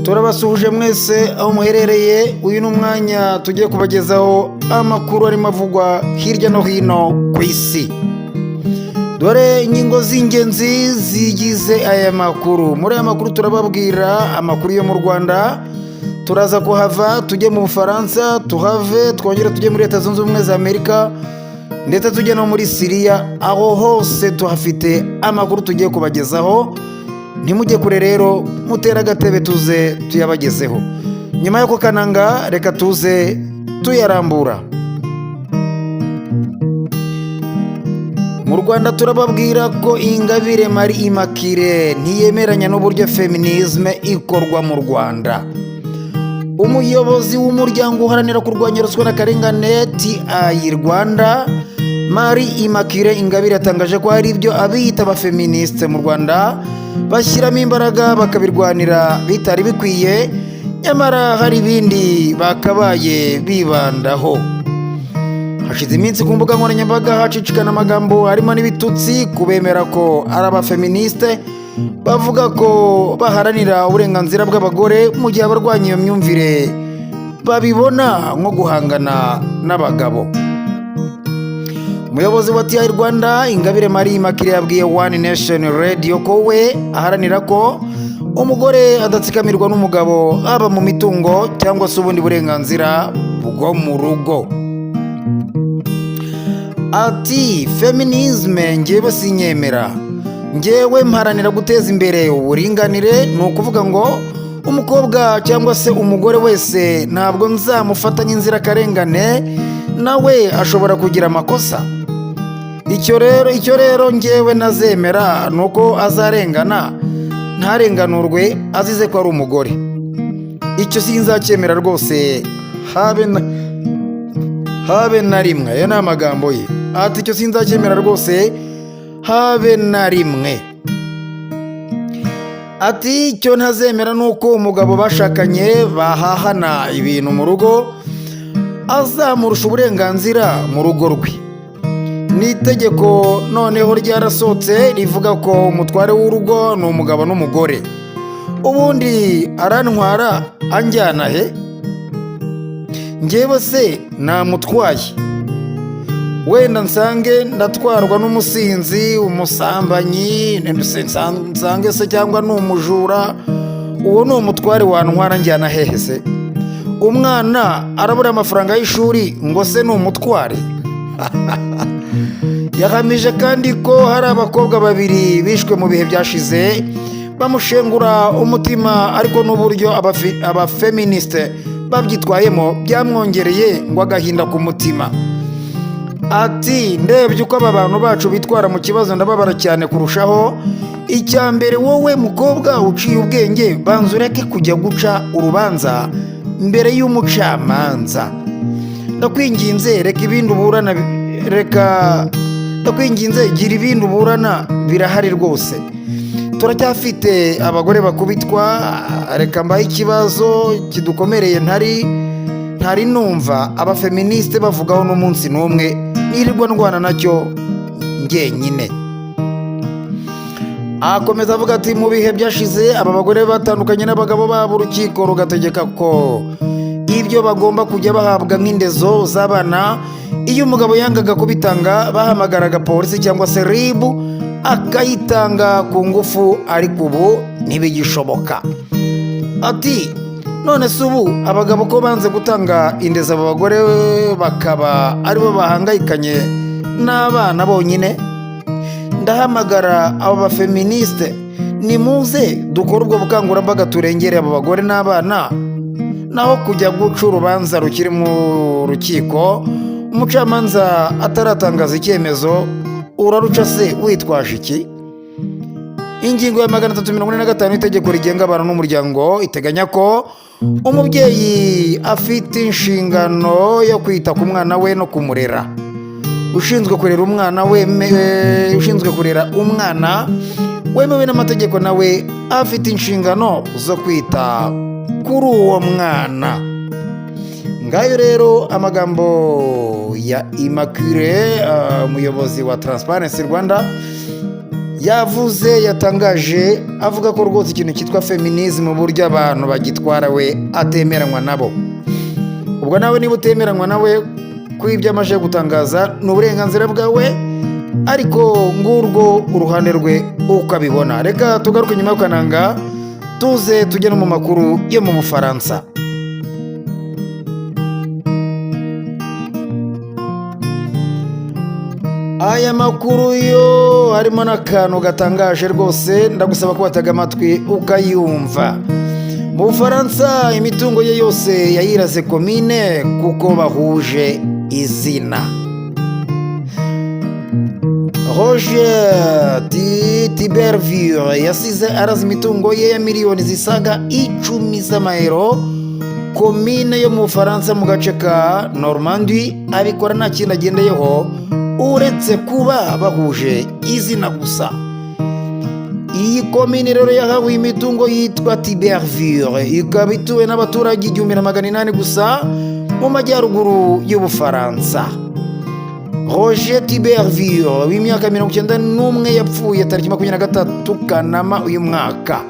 Turabasuhuje mwese aho muherereye. Uyu ni umwanya tugiye kubagezaho amakuru arimo avugwa hirya no hino ku isi. Dore ingingo z'ingenzi zigize aya makuru. Muri aya makuru turababwira amakuru yo mu Rwanda, turaza kuhava tujye mu Bufaransa, tuhave twongere tujye muri Leta Zunze Ubumwe za Amerika, ndetse tujye no muri Siriya. Aho hose tuhafite amakuru tugiye kubagezaho. Ntimujye kure rero, mutere agatebe tuze tuyabagezeho. Nyuma y'ako kananga, reka tuze tuyarambura. Mu Rwanda turababwira ko Ingabire Marie Immaculée ntiyemeranya n'uburyo feminisme ikorwa mu Rwanda. Umuyobozi w'umuryango uharanira kurwanya ruswa n'akarengane, TI Rwanda, Marie Immaculée Ingabire, yatangaje ko hari ibyo abiyita abafeministe mu Rwanda bashyiramo imbaraga bakabirwanira bitari bikwiye, nyamara hari ibindi bakabaye bibandaho. Hashize iminsi ku mbuga nkoranyambaga hacicikana amagambo harimo n'ibitutsi kubemera ko ari abafeministe, bavuga ko baharanira uburenganzira bw'abagore, mu gihe abarwanya iyo myumvire babibona nko guhangana n'abagabo. Umuyobozi wa TI Rwanda, Ingabire Marie Immaculée, yabwiye One Nation Radio ko we aharanira ko umugore adatsikamirwa n'umugabo, haba mu mitungo cyangwa se ubundi burenganzira bwo mu rugo. Ati: "Feminisme ngewe sinyemera. Ngewe mparanira guteza imbere uburinganire. Ni ukuvuga ngo umukobwa cyangwa se umugore wese ntabwo nzamufata nk'inzirakarengane, nawe ashobora kugira amakosa. Icyo rero ngewe ntazemera ni uko azarengana, ntarenganurwe azize ko ari umugore. Icyo sinzacyemera rwose, habe na rimwe." Ayo ni amagambo ye. Ati: "Icyo sinzacyemera rwose, habe na rimwe." Ati: "Icyo ntazemera ni uko umugabo bashakanye bahahana ibintu mu rugo azamurusha uburenganzira mu rugo rwe. Ni itegeko noneho ryarasohotse rivuga ko umutware w'urugo ni umugabo n'umugore. Ubundi arantwara anjyana he? Ngewe se namutwaye? Wenda nsange ndatwarwa n'umusinzi, umusambanyi, nsange se cyangwa ni umujura. Uwo ni umutware wantwara njyana hehe se? Umwana arabura amafaranga y'ishuri, ngo se ni umutware?" Yahamije kandi ko hari abakobwa babiri bishwe mu bihe byashize, bamushengura umutima, ariko n'uburyo abafeministe babyitwayemo byamwongereye ngo agahinda ku mutima. Ati: "Ndebye uko aba bantu bacu bitwara mu kibazo, ndababara cyane kurushaho. Icya mbere, wowe mukobwa uciye ubwenge, banza ureke kujya guca urubanza mbere y'umucamanza. Ndakwinginze, reka ibindi uburana, reka ndakwinginze, gira ibindi uburana, birahari rwose. Turacyafite abagore bakubitwa. Reka mbahe ikibazo kidukomereye ntari numva abafeministe bavugaho n'umunsi n'umwe, nirirwa ndwana nacyo njyenyine." Akomeza avuga ati: "Mu bihe byashize aba bagore batandukanye n'abagabo babo, urukiko rugategeka ko ibyo bagomba kujya bahabwa nk'indezo z'abana, iyo umugabo yangaga kubitanga bahamagaraga polisi cyangwa se RIB akayitanga ku ngufu, ariko ubu ntibigishoboka." Ati: "None se ubu abagabo ko banze gutanga indezo, aba bagore bakaba aribo bahangayikanye n'abana bonyine? Ndahamagara abo bafeministe, nimuze dukore ubwo bukangurambaga, turengere abo bagore n'abana. Naho kujya guca urubanza rukiri mu rukiko, umucamanza ataratangaza icyemezo, uraruca se witwaje iki?" Ingingo ya 345 y'itegeko rigenga abantu n'umuryango iteganya ko umubyeyi afite inshingano yo kwita ku mwana we no kumurera. Ushinzwe kurera umwana wemewe n'amategeko nawe afite inshingano zo kwita kuri uwo mwana. Ngayo rero amagambo ya Immaculée, umuyobozi wa Transparency Rwanda. Yavuze, yatangaje avuga ko rwose ikintu cyitwa feminism, uburyo abantu bagitwara, we atemeranywa nabo. Ubwo nawe niba utemeranywa nawe ku ibyo amaze gutangaza, ni uburenganzira bwawe, ariko ngurwo uruhande rwe uko abibona. Reka tugaruke nyuma y'ukananga, tuze tujye no mu makuru yo mu Bufaransa. Aya makuru yo harimo n'akantu gatangaje rwose, ndagusaba ko watega amatwi ukayumva. Mu Bufaransa imitungo ye yose yayiraze komine kuko bahuje izina. Roger Tiberville yasize araza imitungo ye ya miliyoni zisaga 10 z'amayero komine yo mu Bufaransa mu gace ka Normandie. Abikora nta kindi agendeyeho uretse kuba bahuje izina gusa. Iyi komine rero yahawe imitungo yitwa Tiberville, ikaba ituwe n'abaturage 1800 gusa mu majyaruguru y'Ubufaransa. Roger Tiberville w'imyaka 91 yapfuye tariki 23 Kanama uyu mwaka.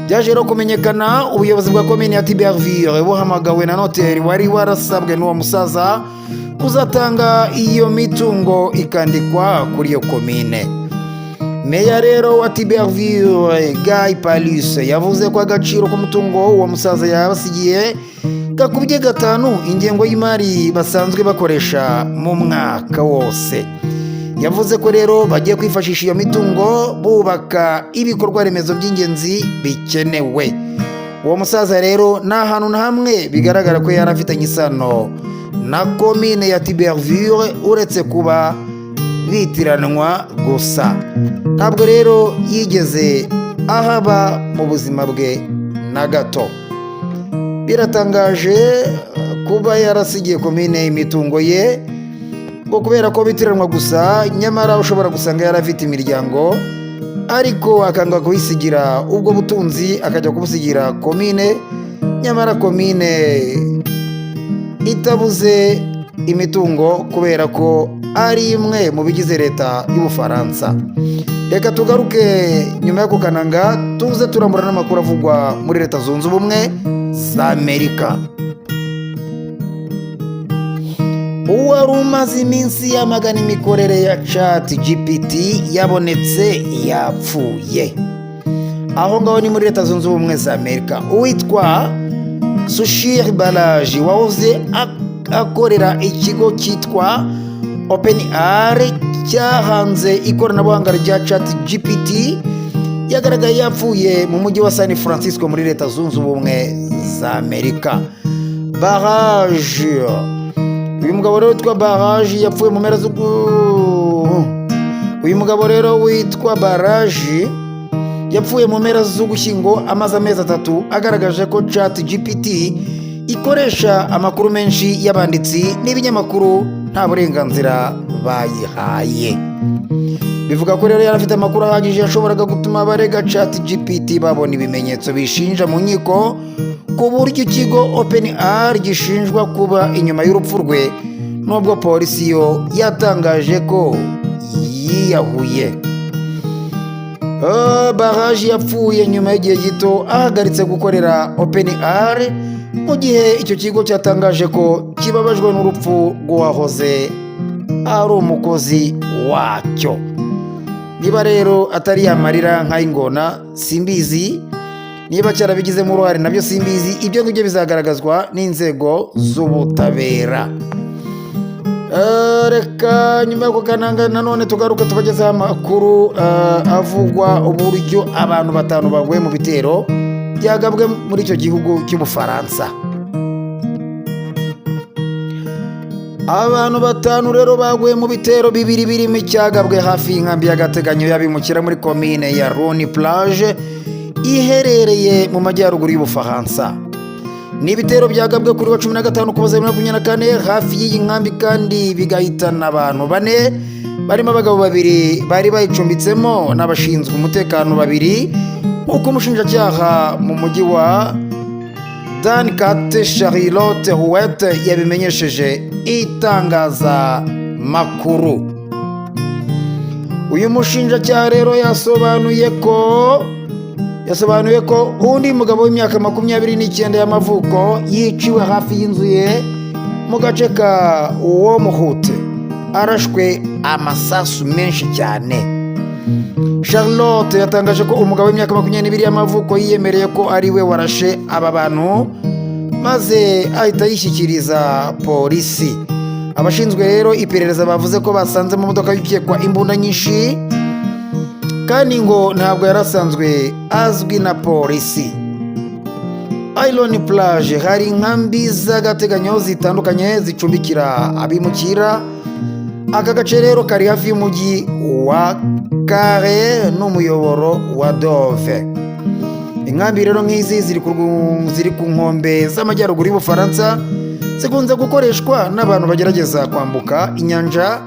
Byaje rero kumenyekana ubuyobozi bwa komine ya Tiberville buhamagawe na noteri wari warasabwe n'uwo musaza kuzatanga iyo mitungo ikandikwa kuri iyo komine. Meya rero wa Tiberville, Guy Palus, yavuze ko agaciro k'umutungo uwo musaza yabasigiye gakubye gatanu ingengo y'imari basanzwe bakoresha mu mwaka wose. Yavuze ko rero bagiye kwifashisha iyo mitungo bubaka ibikorwa remezo by'ingenzi bikenewe. Uwo musaza rero nta hantu na hamwe bigaragara ko yari afitanye isano na komine ya Tiberville uretse kuba bitiranwa gusa. Ntabwo rero yigeze ahaba mu buzima bwe na gato. Biratangaje kuba yarasigiye komine imitungo ye ngo kubera ko bitiranwa gusa, nyamara ushobora gusanga yari afite imiryango, ariko akanga kuyisigira ubwo butunzi akajya kubusigira komine, nyamara komine itabuze imitungo kubera ko ari imwe mu bigize leta y'Ubufaransa. Reka tugaruke nyuma y'ako kananga, tuze turambura n'amakuru avugwa muri Leta Zunze Ubumwe za Amerika. Uwari umaze iminsi yamagana imikorere ya Chat GPT yabonetse yapfuye. Aho ngaho ni muri Leta Zunze Ubumwe za Amerika. Uwitwa Sushir Balaji wahoze akorera ikigo cyitwa OpenAI cyahanze ikoranabuhanga rya Chat GPT yagaragaye yapfuye mu mujyi wa San Francisco muri Leta Zunze Ubumwe za Amerika. Balaji, uyu mugabo rero witwa Balaji yapfuye mu mpera z'uku. Uyu mugabo rero witwa Balaji yapfuye mu mpera z'Ugushyingo, amaze amezi 3 agaragaje ko Chat GPT ikoresha amakuru menshi y'abanditsi n'ibinyamakuru nta burenganzira bayihaye. Bivuga ko rero yari afite amakuru ahagije yashoboraga gutuma abarega Chat GPT babona ibimenyetso bishinja mu nkiko, ku buryo ikigo OpenAI gishinjwa kuba inyuma y'urupfu rwe, nubwo polisi yo yatangaje ko yiyahuye. Balaji yapfuye nyuma y'igihe gito ahagaritse gukorera OpenAI, mu gihe icyo kigo cyatangaje ko kibabajwe n'urupfu rw'uwahoze ari umukozi wacyo. Niba rero atari yamarira nk'ay'ingona simbizi, niba cyarabigizemo uruhare nabyo simbizi, ibyo ngibyo bizagaragazwa n'inzego z'ubutabera. Reka nyuma y'ako kananga nanone tugaruke tubagezeho amakuru avugwa uburyo abantu batanu baguye mu bitero byagabwe muri icyo gihugu cy'Ubufaransa. Abantu batanu rero baguye mu bitero bibiri birimo icyagabwe hafi y'inkambi y'agateganyo y'abimukira muri komine ya Rhône Plage iherereye mu majyaruguru y'Ubufaransa. Ni ibitero byagabwe kuri wa 15 Ukuboza 2024 hafi y'iyi nkambi, kandi bigahitana abantu bane barimo abagabo babiri bari bayicumbitsemo n'abashinzwe umutekano babiri, nk'uko umushinjacyaha mu mujyi wa Dunkerque Charlotte Huet yabimenyesheje itangazamakuru. Uyu mushinjacyaha rero yasobanuye ko undi mugabo w'imyaka 29 y'amavuko yiciwe hafi y'inzu ye mu gace ka Wormhout, arashwe amasasu menshi cyane. Charlotte yatangaje ko umugabo w'imyaka 22 y'amavuko yiyemereye ko ari we warashe aba bantu, maze ahita yishyikiriza polisi. Abashinzwe rero iperereza bavuze ko basanze mu modoka y'ukekwa imbunda nyinshi, kandi ngo ntabwo yari asanzwe azwi na polisi. Iron Plage hari inkambi z'agateganyo zitandukanye zicumbikira abimukira. Aka gace rero kari hafi y'umujyi wa Calais n'umuyoboro wa Dover. Inkambi rero nk'izi ziri ku nkombe z'amajyaruguru y'Ubufaransa, zikunze gukoreshwa n'abantu bagerageza kwambuka inyanja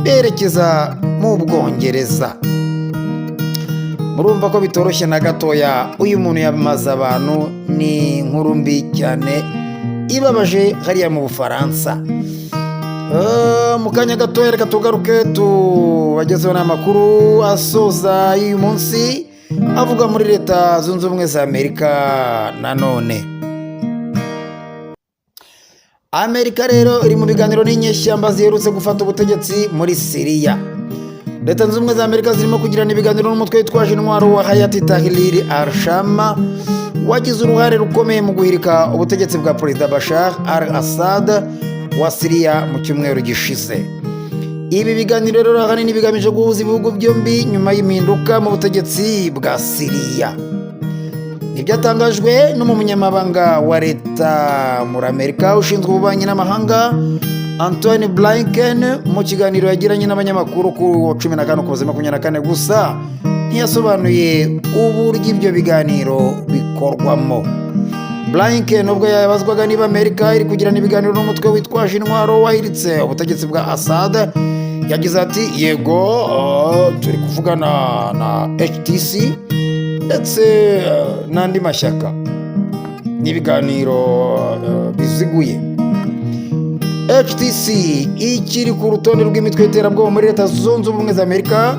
berekeza mu Bwongereza. Murumva ko bitoroshye na gatoya. Uyu muntu yamaze abantu. Ni inkuru mbi cyane ibabaje hariya mu Bufaransa. Mu kanya gatoya reka tugaruke tubagezeho n'amakuru asoza y'uyu munsi avuga muri Leta Zunze Ubumwe za Amerika. Nanone Amerika rero iri mu biganiro n'inyeshyamba ziherutse gufata ubutegetsi muri Siriya. Leta Zunze Ubumwe za Amerika zirimo kugirana ibiganiro n'umutwe witwaje intwaro wa Hayat Tahrir al-Sham, wagize uruhare rukomeye mu guhirika ubutegetsi bwa Perezida Bashar al-Assad wa Siriya mu cyumweru gishize. Ibi biganiro rero ahanini bigamije guhuza ibihugu byombi nyuma y'impinduka mu butegetsi bwa Siriya. Ntibyatangajwe n'umunyamabanga wa leta muri Amerika ushinzwe ububanyi n'amahanga, Antony Blinken, mu kiganiro yagiranye n'abanyamakuru kuri uwo 14 Ukuboza 24. Gusa ntiyasobanuye uburyo ibyo biganiro bikorwamo. Blinken ubwo yabazwaga niba Amerika iri kugirana ibiganiro n'umutwe witwaje intwaro wahiritse ubutegetsi bwa Assad, yagize ati: "Yego, turi kuvugana na HTS ndetse n'andi mashyaka n'ibiganiro biziguye." HTS ikiri ku rutonde rw'imitwe y'iterabwoba muri Leta Zunze Ubumwe za Amerika,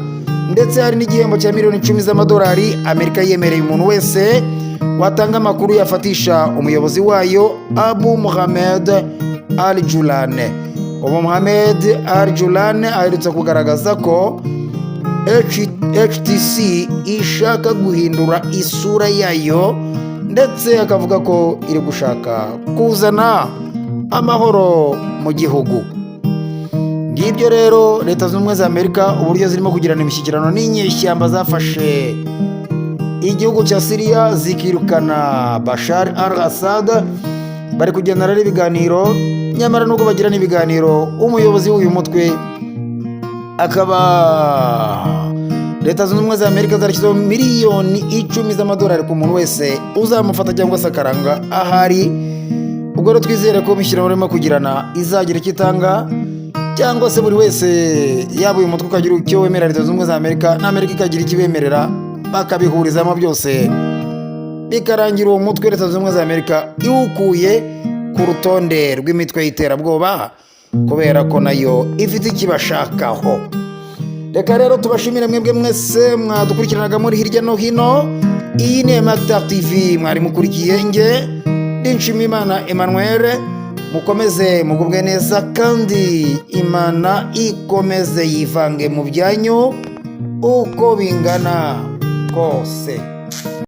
ndetse hari n'igihembo cya miliyoni 10 z'amadolari Amerika yemereye umuntu wese watanga amakuru yafatisha umuyobozi wayo, Abu Muhammad al Julani. Ubu Muhammad al Julani aherutse kugaragaza ko HTS ishaka guhindura isura yayo, ndetse akavuga ko iri gushaka kuzana amahoro mu gihugu. Ngibyo rero Leta Zunze Ubumwe za Amerika uburyo zirimo kugirana imishyikirano n'inyeshyamba zafashe igihugu cya Siriya zikirukana Bashar al Assad. Bari kugenda rero ibiganiro, nyamara nubwo bagirana ibiganiro, umuyobozi w'uyu mutwe akaba Leta Zunze Ubumwe za Amerika zarashyizeho miliyoni 10 z'amadolari ku muntu wese uzamufata cyangwa se akaranga ahari. Ubwo rero twizere ko imishyikirano barimo kugirana izagira icyo itanga, cyangwa se buri wese, yaba uyu mutwe ukagira icyo wemerera Leta Zunze Ubumwe za Amerika, na Amerika ikagira icyo ibemerera, bakabihurizamo byose bikarangira uwo mutwe Leta Zunze Ubumwe za Amerika iwukuye ku rutonde rw'imitwe y'iterabwoba, kubera ko nayo ifite ikibashakaho. Reka rero tubashimire mwebwe mwese mwadukurikiranaga muri hirya no hino. Iyi ni Emakita TV mwari mukurikiye, nge Nshimiyimana Emmanuel. Mukomeze mugubwe neza, kandi Imana ikomeze yivange mu byanyu uko bingana kose.